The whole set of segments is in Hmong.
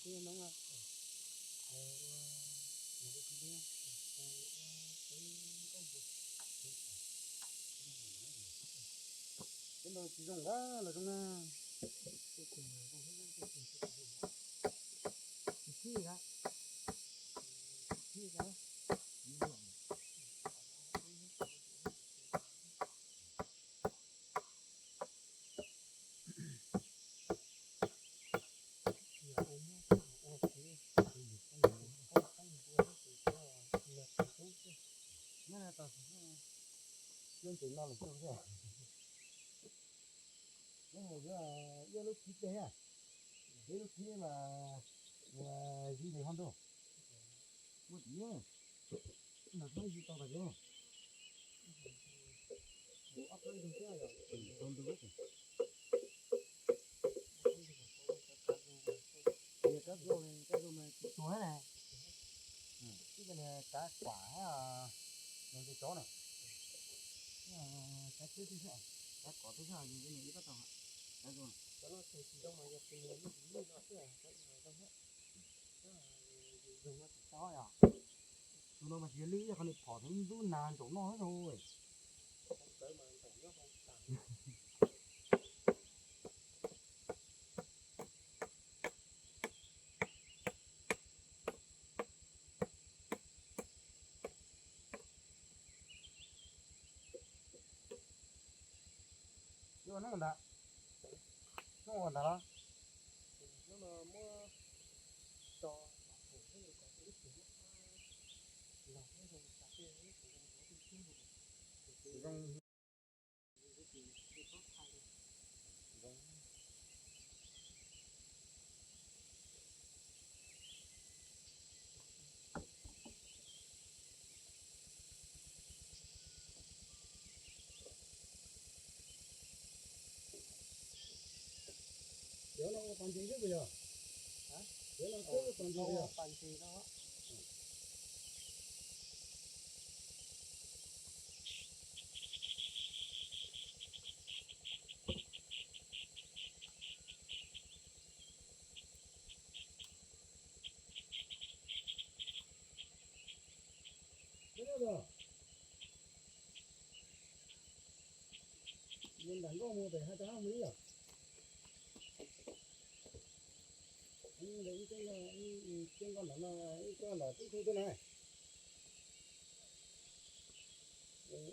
Tib noob na, ua, ua, ua, ua, ua, tib no tsis zoo nqa los zoo na. Tsis thij na, tsis thij na. Yeej tus no los xwb. Muab mus yuav ib lub khib dej, ib lub khib mas ua zib li hov ntuj. Muaj tim no tsis zib tau tas zeb. Tau ntug. Kav zoo, kav zoo mas tsis tuag na. Ib co niag kav kuam los ntses tsov na. Kav tib xwb, kav kom tib xwb, ib pab tau. Kav zoo. Tus no mas tsis yog lwj, qhov nws phom ntub nas ntsaum noj. Yuav hnub ntawd, hnub ua ntawd los? Zoo. Cov no ua pas ntses xwb puas yog? Cov no twb ua pas ntses no. Nram nkoj mus pem hais rau hab mus ib yam. Ib, ib, ib, ib nkoj ntawm no, ib nkoj ntawm tub thu tuaj na.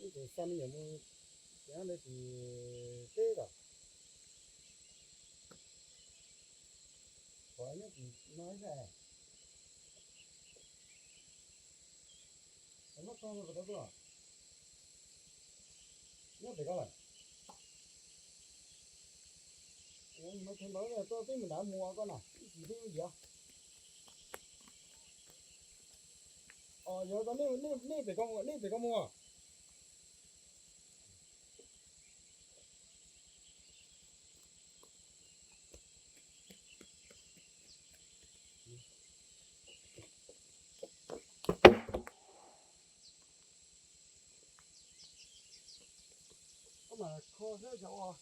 Ib tus xa me nyuam mus, ces ntawd tim teb kom, kom nyob tim no ib sab. Nyob tog kom tau tuaj, nyob pem ko lawm. Mas thaum ntawd tuaj peb mus nrad mus ua koj na, ib chim peb mus ntiav. Os, yog koj, nej pem ko mus, nej pem ko mus. Koj mam kho seb cov ua.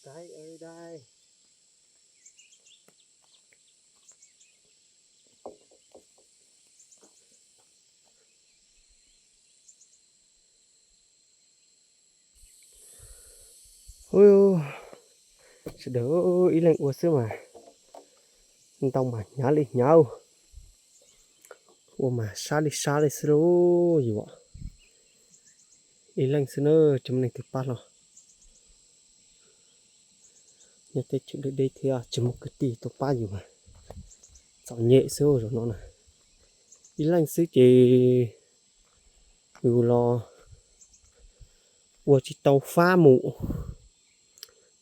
Cái ơi đây. Ui, sawv daws, ib leeg ua xwb mas ntau mas hnyav li hnyav, ua mas sab li sab li xwb lauj yus. Ib leeg xwb na, tsis muaj neeg twg pab hlo. Nyob teb chaws deb deb thiab tsis muaj kwv tij tuaj pab yus mas txom nyem xwb zaum no na. Ib leeg xwb ces yus los ua tsis tau fab mus.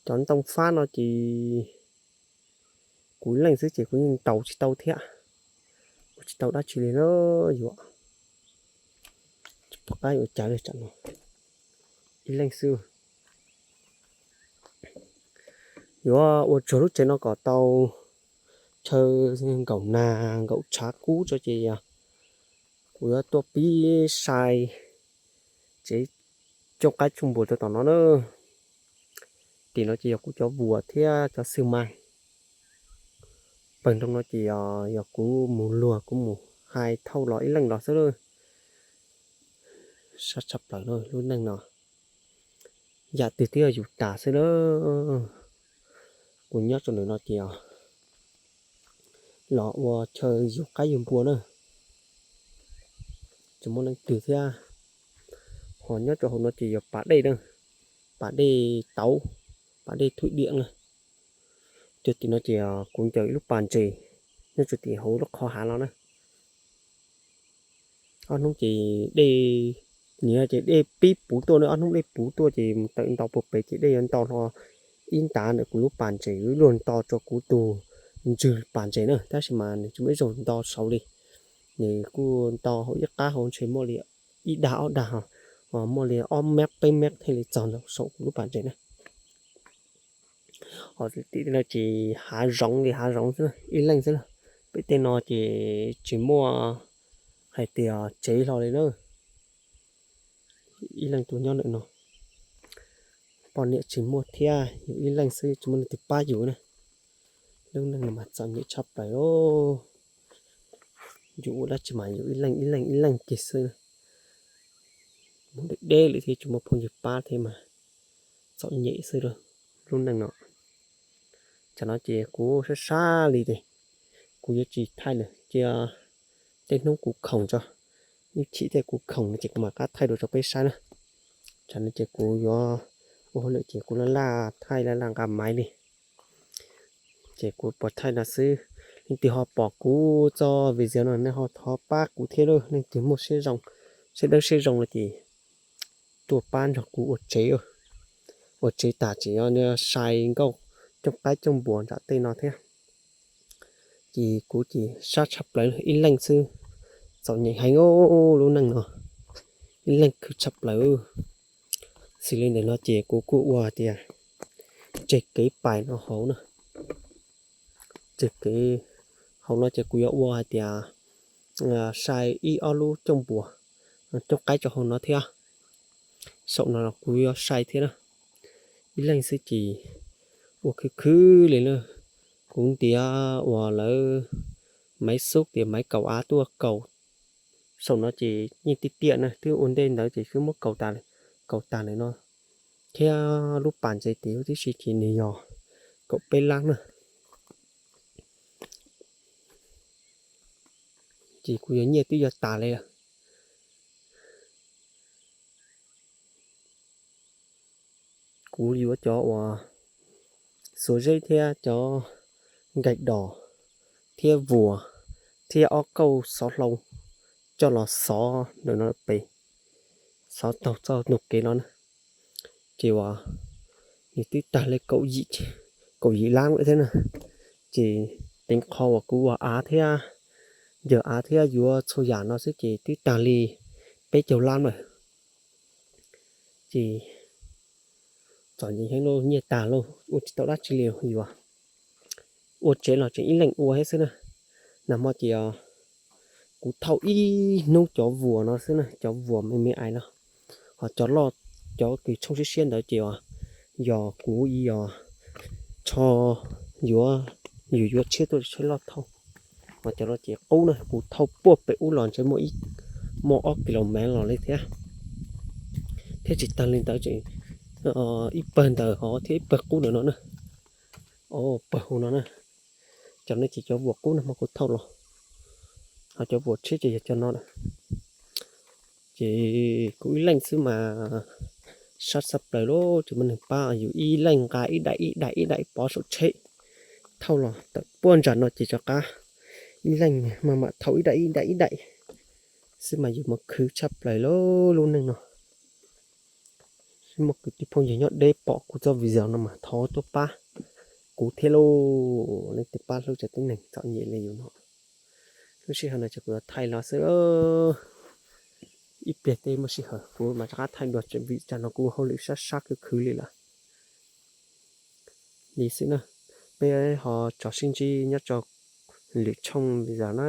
Cov ntoo fab no ces kuv ib leeg xwb ces kuv yeej ntaus tsis tau thiab, ua tsis tau dab tsi li na yus. Tsis pom qab yuav ua cas li tsam no, ib leeg xwb. Yuav ua tsuag lub tsev no kom tau chaw nkaum nag nkaum tshav kub tso ces kuv yuav tuaj pib sai tsev cooj qaib cooj npua rau tom no na. Tim no ces yog kuv cov vuas thiab cov xwb mas. Pawg nroog no ces yog kuv mus luag kuv mus hais thauj los ib leeg los xwb lawm. Sab tshaj plaws lub neej no, yam twg twb yog yus tas xwb lawm. Kuv nyob rau ntawm no ces los ua chaw yug qaib yug npua na, tsis muaj leej twg thiab. Ho nyob rau hauv no ces yog pas dej na, pas dej tauv, pas dej thwj diam na. Cov tim no ces kuv ncaws ib lub pas ntses nyob rau tim hauv lub qhov hav no na. Ob hnub ces dej, nim no ces dej pib puv tuaj na, ob hnub dej puv tuaj ces mus tawm nto puag pem ces dej yuav nto hlo ib ntav ntawm kuv lub pas ntses, luag nto rau kuv tus ntswg pas ntses na, tab sis mas nws tsis muaj ib zaug nto saud li. Nws kuj nto hauv ib qab hauv ntshe muaj li ib dag ob dag ho, muaj li ob mev peb mev thiaj li txog saum kuv lub pas ntses na. Ho tim no ces hav zoov li hav zoov xwb, ib leeg xwb na. Pem tej no ces tsis muaj hais tias tsev hlo li na. Ib leeg tuaj nyob ntawm no, poj niam tsis muaj thiab, yus ib leeg xwb tsis muaj leej twg pab yus na. Lub neej no mas txom nyem tshaj plaws lauj. Yus ua dab tsi mas yus ib leeg ib leeg ib leeg kiag xwb. Mus deb deb lawm thiab tsis muaj phooj ywg pab thiab mas txom nyem xwb lauj lub neej no. Tsam no ces kuv sab sab li ces kuv yuav tsis thaij lawm, cia tej hnub kuv khoom tso, ib chim thiab kuv khoom no ces kuv mam rov qab thaij dua rau peb saib na. Tsam no ces kuv yuav ua hauj lwm ces kuv laj laj thaij laj laj nqa maiv li. Ces kuv puas thaij no xwb. Leej twg ho pom kuv txoj video no nej ho thov pab kuv thiab lauj. Leej twg muaj siab zoo, siab dawb siab zoo no ces tuaj pab nrog kuv ua tsev. ua tsev tas tseem yuav sai nkauj cooj qaib cooj npuas nram tej no thiab. Ces kuv ces sab tshaj plaws ib leeg xwb, txom nyem heev lub neej no, ib leeg khwv tshaj plaws. Xws li ntawm no ces kuv kuj ua hais tias tseg kev pais no hauv na, tseg kev hauv no ces kuv yuav ua hais tias sai ib ob lub cooj npuas, cooj qaib rau hauv no thiab. Saum no los kuv yuav sai thiab na. Ib leeg xwb ces ua khwv khwv li na. Kuv ntiav uas lawv Maiv Xub tias Maiv Kaum Av tuaj kaus. Saum no ces nyiaj tiag tiag na, twb ua ntej ntawd ces twb muab kaus tas, kaus tas lawm no, thiab lub pas ntses tim huv tib si ces nws yog kaum peb lab na. Ces kuv yuav nyiaj twb yuav tas li lawm. Kuv yuav cov uas xuas zeb thiab cov nkaig dos thiab vuas thiab ob kauj xov hlau coj los xov ntawm no pem, xov taug txoj ntug kev no na. Ces uas nws twb tag li kaum yim lab lawm thiab na. Ces teev qho uas kuv ua av thiab, yawg av thiab yuav txhua yam no xwb ces twb tag li peb caug lab lawm. Ces txom nyem heev lauj, nyiaj tag lauj, ua tsis tau dab tsi li yuav. Ua tsev los tseem ib leeg ua thiab xwb na. Nag hmo ces kuv thauj ib hnub cov vuas no xwb na, cov vuas me me ais no. Ho cov loj, cov kws tshooj siab siab ntawd ces yog kuv ib yog tsho yuav, yus yuav tshiab tuaj tshiab loj thauj. Ho cov no ces qub na, kuv thauj puag pem ub los ntshe muaj, muaj ob kilomev los li thiab. Thiab tsis tag li ntawd ces ib pawg ntawm hov thiab ib pawg qub ntawm no na. Pawg hauv no na. Cov no ces cov vuas qub nag hmo kuv thauj los. Ho cov vuas tshiab ces yog cov no na. Ces kuv ib leeg xwb mas sab tshaj plaws lauj, tsis muaj neeg pab, yus ib leeg nqa ib daim ib daim ib daim pov saum tsheb thauj los tawm puag nram no ces rov qab ib leeg maj mam thauj ib daim ib daim ib daim xwb mas yus mas khwv tshaj plaws lauj lub neej no. Muaj kwv tij phooj ywg nyob deb pom kuv txoj video no mas thov tuaj pab kuv thiab lauj, leej twg pab hlub tsev tib neeg txom nyem li yus no. Lub sij hawm no ces kuv yuav thaij los xwb, ib pliag tej muaj sij hawm kuv mam rov qab thaij dua vim tsam no kuv hauj lwm sab sab khwv khwv li lawm. Li xwb na, peb ho tso sib ntsib nyob rau lwm tshooj video na.